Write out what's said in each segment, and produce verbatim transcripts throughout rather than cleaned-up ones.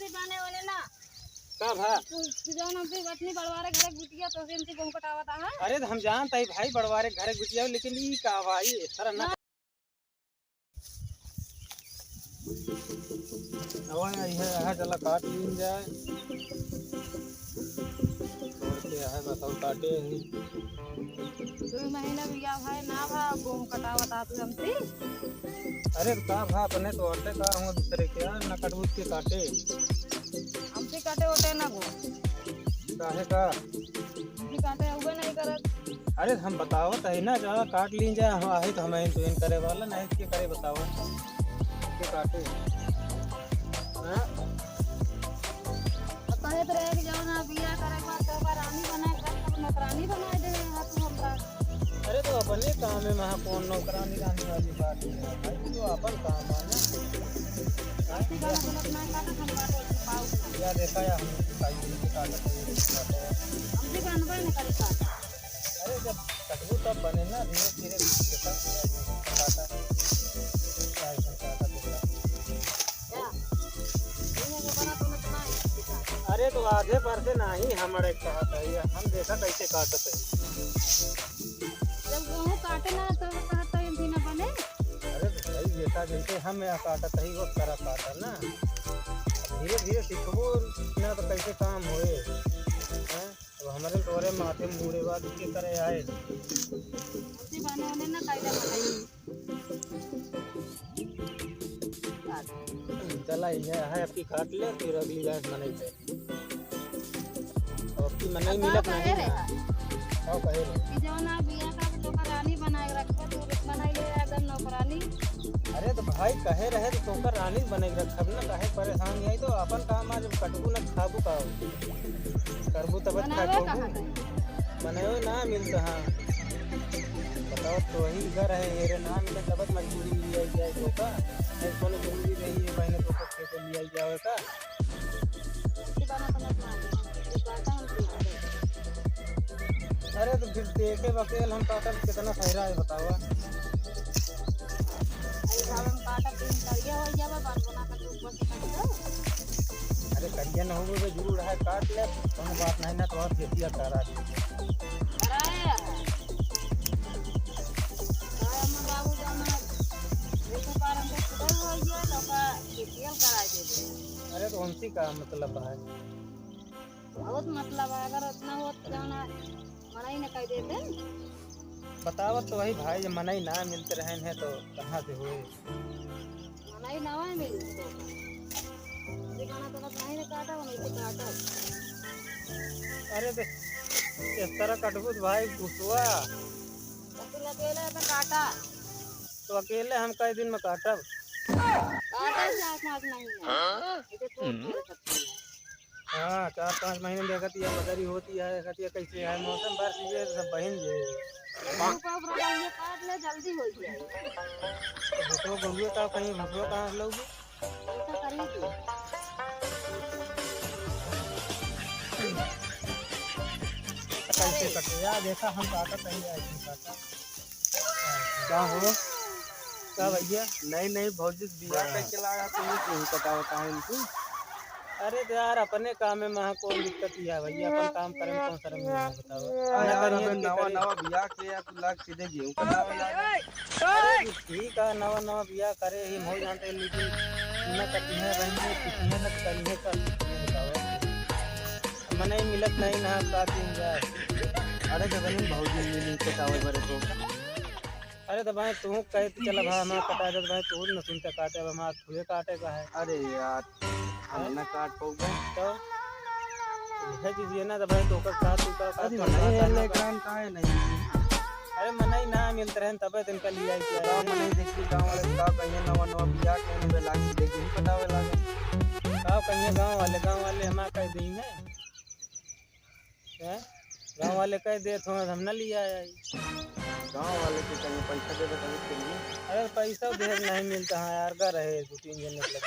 से जाने वाले ना। का भा? तू, तू जौन हमसे अपनी बड़वारे घरे बिटिया, तो से हमसे गेहूं कटावत आहा। अरे, तो हम जानत हई भाई, बड़वारे घरे बिटिया, लेकिन ई का भाई, इस तरह ना। अब यह, यह चला काट लीन जाए। छोड़ के है बस और काटे ही। दो महीना बिया भाई ना भा, गेहूं कटावत आहा तू हमसे। अरे, का भा, अपने तो आटे का हुआ दूसरे के यार, ना कटबूत के काटे। हमसे काटे ओटे ना गो। काहे का? हमसे काटे हुए नहीं करत। अरे, हम बतावत हई ना, जहाँ काट लीन जाए, हम आहे तो हम इंतजाम करे वाला, नहीं के करे बतावा। के काटे? हाँ? अब कहत रहे कि जौन बिया करे के बाद तोहका रानी बना के रखब, नौकरानी बना दे रहा तू हमरा। अरे, तो अपने काम में महा कौन नौकरानी रानी वाली बात है भाई, तो अपन काम है ना। ऐसी बात गलत ना काटत, हम काटो छुपाओ। या देखा या हम काई दिन के काटत है, ये बात है। हम भी बनबे न करी काटा। अरे, जब कटबू तब बने ना, धीरे धीरे देखा, काटा, क्या है, काटा देखा। अरे, तो आधे पर से नाही हमरे कहत है, हम देखा कैसे काटत है। जब गेहूं काटे ना, तो कहत है, बिना बने। अरे, तो भाई, बेटा, जैसे हम यहाँ काटत है, वो तरह काटा ना। धीरे धीरे सीखबो ना, तो कैसे काम होए, हैं? अब हमरे तोरे माथे में बूढ़े बात के करे आए। उसी बहाने उन्हें ना कायदा बनाई। चला, ये है, आपकी काट ले, फिर अगली बार मनई पे। अब आपकी मनई अब मिलत कहे नहीं रहे ना। का कहे रहे? कि जौन आप बिया का तो का रानी बनाए रखबे, तू बनाई ले एकदम नौकरानी। अरे तो भाई कहे रहे तो तोकर रानी बनाए रखब ना, काहे परेशान है? तो अपन काम आज कटबू ना खाबू का। करबू तब बनावे खाबू। कहाँ गई? बनावे ना मिलत, हाँ। बताओ, तो वही घर है, हेरे ना मिले, तब मजबूरी में लिया जाए तो का? नहीं, कोनो जरूरी नहीं है, बहने तो का खेत लिया जावे का? ये बात हम अपना, ये बात हम ठीक है। अरे, तो फिर देखे बकेल हम काटब, कितना खैरा है, बतावा। अरे, बाबा, हम काटब, दिन करिया हो जावे, बात बना कर तू ऊपर से काट दो। अरे, करिया न होवे, जरूर है, काट ले, कोनो बात नहीं ना, तो आप खेतिया करा दे। कराए है। अरे, हमर बाबू जाना, एक बार हमको सुधर हो गया, तो का खेतिया करा दे। अरे, तो उनसे का मतलब है? बहुत मतलब है, अगर उतना होत, जाना, मना ही न कर देते। बतावत तो वही भाई, जब मनई ना मिलत रहन है तो कहाँ से होए? मनई ना मिलत तो। ठिकाना तो नहीं न काटा, वहीं से काटा। अरे बे, इस तरह कटबू तो भाई गुस्सा। तो तू अकेले तो काटा। तो अकेले हम कई दिन में काटब? काटा चार पाँच महीने। हाँ? इसे तो हम्म। हाँ, चार पाँच महीने में देखत या बदरी होती है, देखत या कैसे है मौसम, बरस ये सब बहिन जे। धूप अब रहा, ये काट ले, जल्दी हो जाए। भुटो गरुए का कहीं भुटो कहाँ से लोगी? ऐसा करेगी। कैसे कटे यार, देखा हम काटा कहीं आए थे काटा। का हो? का भैया? नहीं, नहीं, भौजी से बियाह हाँ। करके लाया तो ये गेहूं कटावत है इनकी। अरे तो यार, अपने काम में महा कौन दिक्कत ही है भैया, अपन काम करे में कौन शर्म नहीं है, बताओ। अरे ना यार, करिए अबे तो नवा, करे। नवा बियाह के यार, तू लाग सीधे गेहूं कटावे लागे। अरे ठीक है, नवा, नवा बियाह करे ही, हम हो जानते हैं, लेकिन न कटी है बहन, कुछ न करी है, कर, बताओ। मनई मिलत नहीं ना, का कीन जाए। अरे, तो बहन, भौजी मिली, कटावे बरे तो। अरे, तो भाई, तू कहे तो चला भाई, हमारा कटा दे, भाई, तू न सुनते काटे, अब हमारा खुदे काटे का है। अरे यार, हम ना काट पाऊंगा। तो? यह चीज ये ना, तो भाई, तो का, तू का, का, अरे, तो नहीं, का, ये का, लेकिन काहे नहीं? अरे, मनई ना मिलत रहन, तबे दिन का लिया ही किया। गाँव में नहीं देखती, गाँव वाले का कहिए, नवा, नवा बियाह के, हमें लाग के देखी, पता वे लागे। का कहिए गाँव वाले, गाँव वाले हमारा कह दी है। हैं? गाँव वाले कह दे तो हम ना लिया आई। गाँव वाले के कहीं पैसा दे दे, कहीं के लिए। अरे पैसा ढेर नहीं मिलता है यार, घर है दो तीन जने लगे।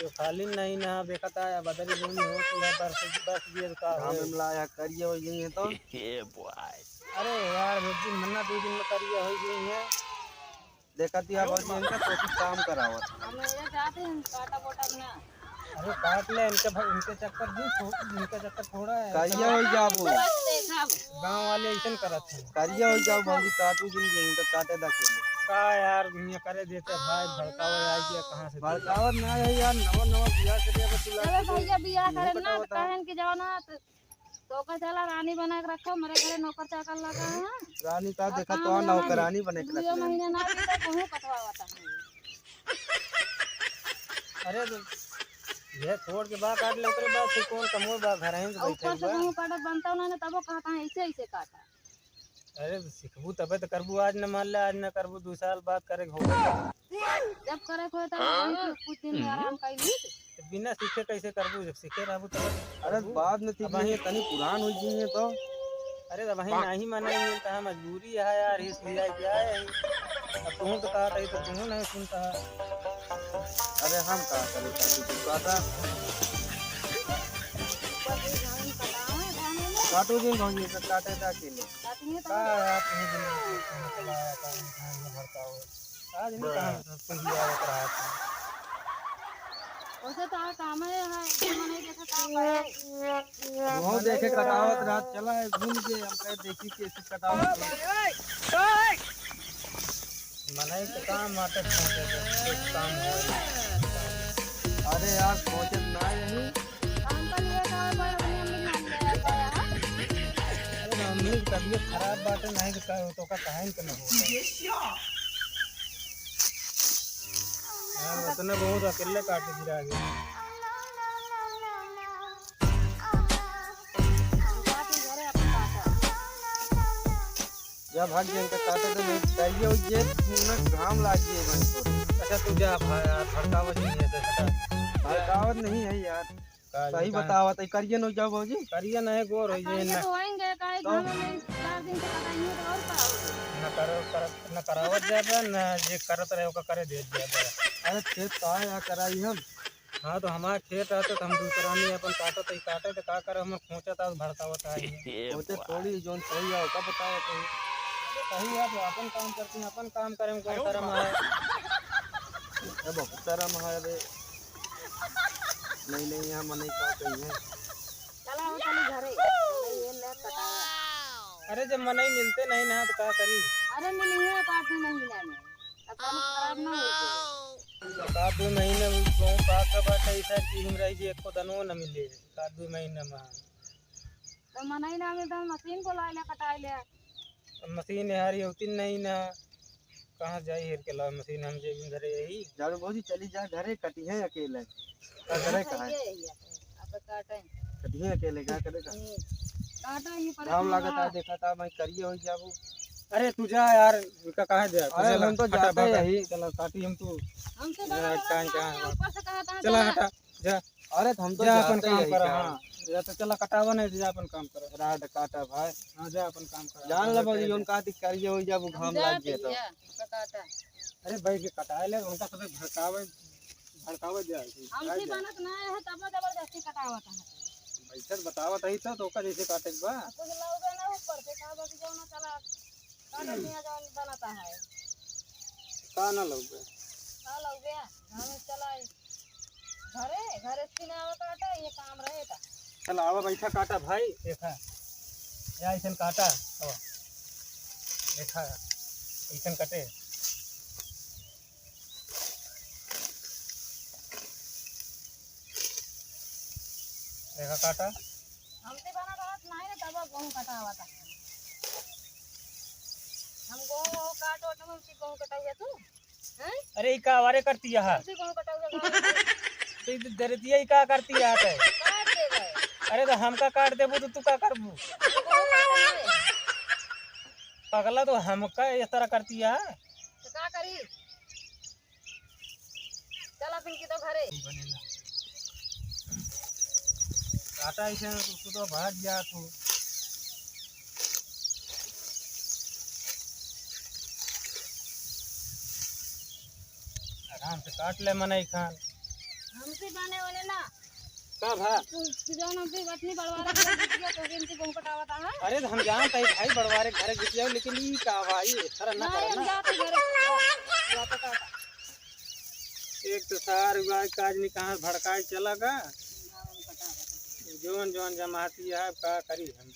तो खाली नहीं ना, देखा था यार, बदली बुनी होती है, बरस, बरस गिर का गाँव होए। में मिला या करिए हो यही है तो। ये बॉय। अरे यार, एक दिन मन्ना दो दिन में करिए हो गई है। देखा थी आप और इनका तो कुछ काम करावत। हम ये जाते हैं, काटा बोटा में ना। अरे काट ले, इनके भ-, इनके चक्कर भी छो-, इनके चक्कर थोड़ा है। करिया हो जाबू। देखा अब। गाँव वाले ऐसन करत हैं। करिया हो जाबू भौजी, काटू जिन गेहूं तो काटे दा के। का यार, दुनिया करे देते भाई, भड़कावा आ गया कहाँ से? भड़कावत ना है यार, नवा नवा बियाह करे बस तू अरे लाके भैया, बियाह मुंह करे ना, कटावत है। कहन कि जाओ ना, तो तो ओकर चला रानी बना के रखो, मेरे घरे नौकर चाकर लगा है। रानी का और देखा काम तो ना धाम नौकरानी बने के दुइयो रख ले। महीना ना बीते, कहूँ कटवावत है। अरे तो ये छोड़ के बा काट ले, ओकरे बाद फिर कौन कमो बा, घर ही से और बैठे ऊपर से बा। कहूँ काटत बनता ना, ना तबो कहता है ऐसे ऐसे काटा। अरे तो सीखबू तबे तो करबू, आज न मान ले, आज न करबू, दो साल बाद करे के होगा। जब करे के होता है, वही तो कुछ दिन में आराम कर ली। तो बिना सीखे कैसे करबू? जब सीखे रहबू तब अरे करबू। बाद में सीख अब लेंगे, तनी पुरान हो जाइए तो। अरे तो वही नहीं माने, मिलता है, मजबूरी है यार, इसलिए आए क्या है? अब तुम तो कहा था, तो तुम नहीं सुनता है। अरे हम का करें, काकी, तू कहता। काटू दिन भौजी, तो काटे था अकेले। का यार, तुम दिन में चला आता है, भड़काओ। आज नहीं कहाँ से तुम भी आवत रहा था। वैसे तो आ काम है, है, ये मने देखा काम है। वो देखे कटावत रात चला है, भूल गए, हम कहे देखी कैसे कटावत है। मनई के काम आटे खोटे के, कुछ काम हो। अरे यार, खोटे ना यही। काम कर लिए तो बड़े बड़े हम भी मान ले आता है। अरे, मम्मी की तबीयत खराब बाटे, नहीं तो का, तो का कहानी के नहीं होता। हाँ, उतने बहुत अकेले काट के गिरा गया। जा भाग, जेन के काटे तो नहीं चाहिए, वो ये पूरा घाम लाग गए भाई को। अच्छा, तू जा भाई, यार, भड़कावत नहीं है, तो हटा। भड़कावत नहीं है यार। का सही ये बतावत है, करिए न हो जाओ भौजी। करिए नहीं, गोर हो करिए ना। तो होएंगे, काहे तो घाम में चार दिन से कटाई है, तो और का होगा? न करो, कर, न करावत जाबे, न जे करत रहे, ओका करे दे जाबे। अरे, खेत का है, या कराई हम? हाँ, तो हमार खेत आते, तो हम दूसरा नहीं अपन काटत, ही काटे, तो का करे, हमर खोंचत, भड़कावत है। ये खोंचत थोड़ी, जोन सही है, ओका बतावत है। सही है, तो अपन काम करते हैं, अपन काम करे में कौन शर्म है? ए, बहुत शर्म है बे। नहीं, नहीं, यहाँ मनई का कही है। चला हो, चली घरे। मनई ये ले कटावा। अरे, जब मनई मिलते नहीं ना, तो का करी? अरे, मिली है, काट दी महीना में। अब कल खराब ना हो जाए। का दो महीने में बहुत बात का बात है, ऐसा कि हम रह गए, एको दनो न मिले, का दो महीने में। तो मनई ना मिले, तो मशीन बुला ले, कटाई ले। अब मशीन यार, ये होती नहीं ना, कहाँ जाई हेर के लाओ मशीन, हम जेब में धरे यही। जानो भौजी, चली जा घरे, कटी है अकेले। का करे, कहाँ है? ये, ये, अब काटे। कटी है अकेले, का करे का? हम्म। काटा ही पड़े घाम पूरा। लागत है, देखा था, मैं करिए हो जाबू। अरे, तू जा यार, उनका कहाँ जा? तू अरे, जा ना, हम तो फटाफट जाते हटा। यही। चला, काटी हम तू। हमसे बड़ा यार, बड़ा कहाँ, काम कहाँ है, है? ऊपर से कहा था, चला, जा। हटा, जा। अरे, तो हम तो जा, अपन जाते काम यही करा, का। हाँ। जा तो चला, कटावा नहीं, जा अपन काम करा। राड काटा भाई। हाँ, जा अपन काम करा। जान ले भौजी, उनका अधिकारी हो जाबू, हम घाम जा लाग गए तो। भैया, कटाता। अरे भाई, के कटाए ले, उनका सब भड़कावे, भड़कावे दे आई थी। हमसे बनत ना है, तब जबरदस्ती कटावत है। बैठक बतावत है तो, तो ओकर जैसे काटे के बा। कुछ लोग ना ऊपर से कहा कि जो ना चला, काटे दिया जौन बनता है। का ना लौबे? का लौबे? हम चला घरे, घरे से ना आवे काटा, ये काम रहे था। चल आवा, बैठा काटा भाई, देखा। या ऐसन काटा, आवा। देखा, ऐसन कटे। देखा काटा। हमसे बना रहत नहीं ना, तब गेहूं कटावा था। हम गेहूं, गेहूं काट वाट में हमसे गेहूं कटाइए तू? हैं? अरे, ई का आवारे करती है? हमसे गेहूं कटावा था। तो ई दरदिया ई का करती है, है? काट देबे। अरे, तो हमका काट देबू, तो तू का करबू? गेहूं काटना है। पगला, तो हमका इस तरह करती है। तो का करी? चला पिंकी तो घरे। काटा ऐसे तो, तू तो भाग गया तू। आराम से काट ले मनई खान। हमसे बने वाले ना। का भा? तू, तू जौन हमसे बटनी बड़वारा के लग गया, तो हमसे गेहूं कटावा था, हाँ? अरे, तो हम जानत है भाई, बड़वारे घरे घुस जाओ, लेकिन ई का भाई, इस तरह ना नहीं, करो हम ना। जाते घरे। जाते काटा। एक तो सार हुआ काज नहीं, कहाँ भड़काए चला गा। जौन जौन जमाती है, अब का करी हम।